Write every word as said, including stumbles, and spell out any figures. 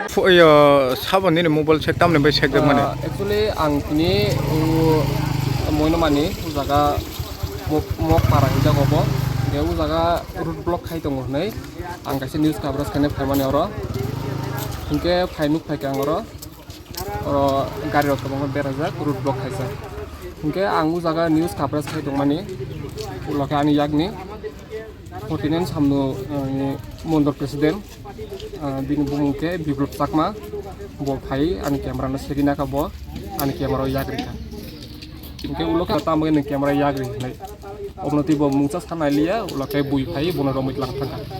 Pho-, yo, sabo nini mobile sek tamni bai sek mani? Ah, actually, ang tini, o, Moinamani, o jaga Mok, Mok para hinjak obo. Hingke o jaga road block khai tongo hinui ang kaisa news coverage khainai phaimani oro. Hingke phai nuk phaikha ang oro. Oro gari rok kwbangma berajak, road block kaijak. Hingke ang o jaga news coverage khai tongmani, ulo khe ani yakni Forty nine Samno, ah, ni mondol president, ah, bini bumung khe Biplop Chakma, bo phai ani camera no seri naka bo, ani camera o yak rikha. Hingke ulo khe tamo ni camera yak ri hinui. Obono tei bo mungsa sanai liya, ulo khe bui phai bono romwi tlang thangkha.